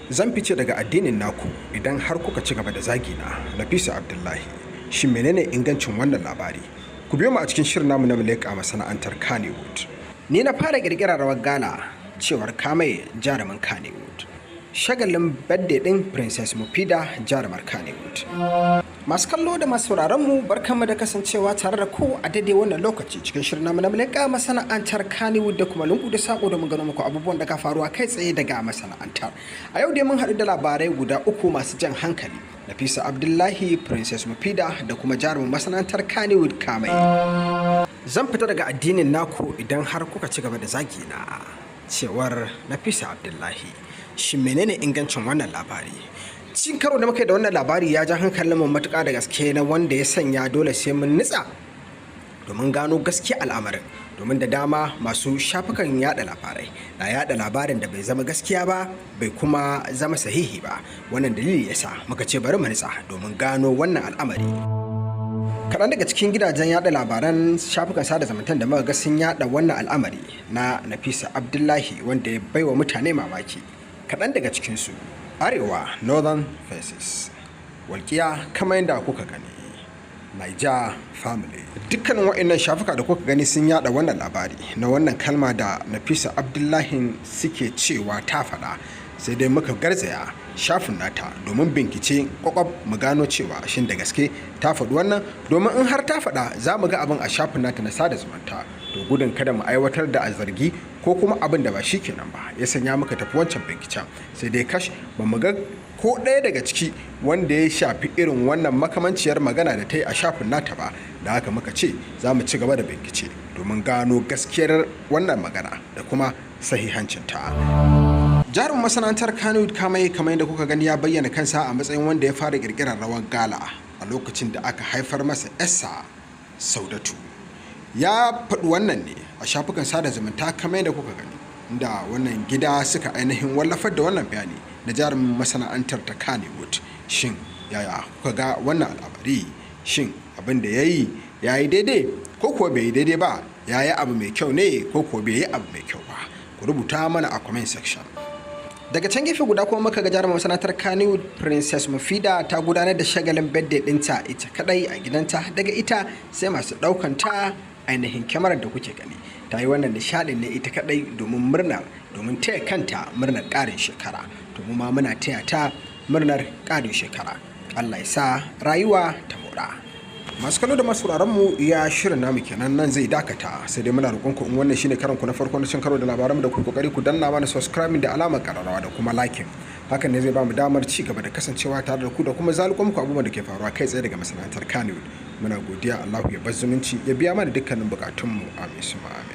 Zan fice daga addinin naku idan har kuka ci gaba da zagina, Nafisa Abdullahi. Shin menene ingancin wannan labari? Ku biyo mu a cikin shirin namu na Muleka masana'antar Kannywood. Ni na fara kirkirar rawar gala, cewar Kamai, jarumin Kannywood. Shagalin birthday din Princess Mufida, jarumar Kannywood. Masu kallo da masu sauraron mu, barkanmu da kasancewa tare da ku a daidai wannan lokaci cikin shirin namu na Muleka masana'antar Kannywood da kuma lungu da sako da mun gano muku abubuwan da ka faruwa kai tsaye daga masana'antar. A yau dai mun haɗu da labarai guda uku masu jan hankali: Nafisa Abdullahi, Princess Mufida da kuma jarumin masana'antar Kannywood Kamai. Zan fita daga addinin naku idan har kuka ci gaba da zagi na, cewar Nafisa Abdullahi. Shin menene ingancin wannan labari? Cin karo da muka yi da wannan labari ya ja hankalin mu matuƙa da gaske, na wanda ya sanya dole sai mun nitsa domin gano gaskiya al'amarin, domin da dama masu shafukan yada labarai na yada labarin da bai zama gaskiya ba, bai kuma zama sahihi ba. Wannan dalili yasa muka ce bari mu nitsa domin gano wannan al'amari. Kaɗan daga cikin gidajen yada labaran shafukan sada zumunta da muka ga sun yada wannan al'amari na Nafisa Abdullahi wanda ya baiwa mutane mamaki, kaɗan daga cikinsu: Arewa Northern Faces, Walƙiya, kamar yadda kuka gani, Niger Family. Dukkanin waɗannan shafuka da kuka gani sun yada wannan labari na wannan kalma da Nafisa Abdullahi suke cewa ta faɗa. Sai dai muka garzaya shafin nata domin bincike kwakwab, mu gano cewa shin da gaske ta faɗi wannan, domin in har ta faɗa, za mu ga abin a shafin nata na sada zumunta. To, gudun kada mu aiwatar da a zargi ko kuma abin da ba shi kenan ba, ya sanya muka tafi wancan binciken. Sai dai kash, ba mu ga ko ɗaya daga ciki wanda ya shafi irin wannan makamanciyar magana da ta yi a shafin nata ba. Da haka muka ce za mu ci gaba da bincike domin gano gaskiyar wannan magana da kuma sahihancinta. Jarumin masana'antar Kannywood Kamai, kamar yadda kuka gani, ya bayyana kansa a matsayin wanda ya fara kirkirar rawar gala a lokacin da aka haifar masa 'yarsa Saudatu. Ya faɗi wannan ne a shafukan sada zumunta, kamar yadda kuka gani, inda wannan gida suka ainihin wallafar da wannan bayani na jarumin masana'antar ta Kannywood. Shin yaya kuka ga wannan al'amari? Shin abin da ya yi ya yi daidai ko kuwa bai yi daidai ba? Ya yi abu mai kyau ne ko kuwa bai yi abu mai kyau ba? Ku rubuta mana a comment section. Daga can gefe guda kuma, muka ga jarumin masana'antar Kannywood Princess Mufida ta gudanar da shagalin birthday ɗinta ita kadai a gidanta, daga ita sai masu ɗaukan ta ainihin kyamarar da kuke gani. Ta yi wannan nishaɗin ne ita kadai domin murna, domin taya kanta murnar ƙarin shekara. To, mu ma muna taya ta murnar ƙarin shekara. Allah ya sa rayuwa ta mora. Masu kallo da masu sauraron mu, iya shirin namu kenan nan zai dakata. Sai dai muna roƙon ku, in wannan shine karan ku na farko na cin karo da labaran da ku kokari ku danna mana subscribing da alamar kararrawa da kuma liking. Hakan ne zai ba mu damar ci gaba da kasancewa tare da ku da kuma zakulo muku abubuwan da ke faruwa kai tsaye daga masana'antar Kannywood. Muna godiya. Allahu ya bar zumunci, ya biya mana dukkanin bukatunmu. Amin summa amin.